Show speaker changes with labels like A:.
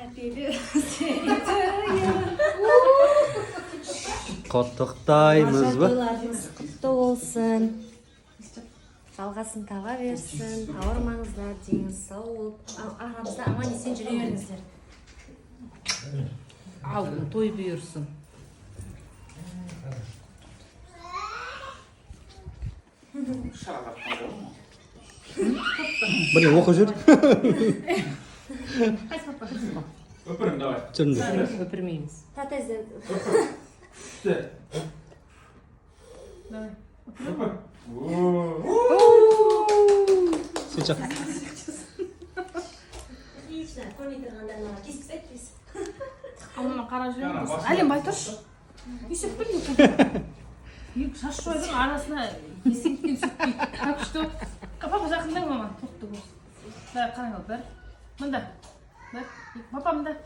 A: Happy birthday to you.
B: Құттықтаймыз ба?
A: Тойларыңыз құтты болсын, жалғасын таба берсін, ауырмаңыздар, деніңіз сау болып, арамызда аман есен жүре беріңіздер.
C: Алтын той бұйырсын.
B: Бірдеңе оқып жүр.
C: Қайсы, папа?
D: Өпірің, давай.
B: Жүріңдер.
C: Өпірмейміз.
A: Протезді.
D: Күшті.
C: Давай.
D: Өпір.
B: Сен шақ.
A: Отлично, көрмей тұрғандар маған кесіп тастайды, кес.
E: Мама, қарап
D: Ана,
E: жүреміз.
D: басын-
E: Әлем, бай, тұршы. Не істеп тұрмын? Екі шаш жойдың арасына есеңген сүттей. Так что, папа, жақындай, мама, тортты көрсін. Давай, қараңыз, бір. Мында. Бір, екі. Папа, мында.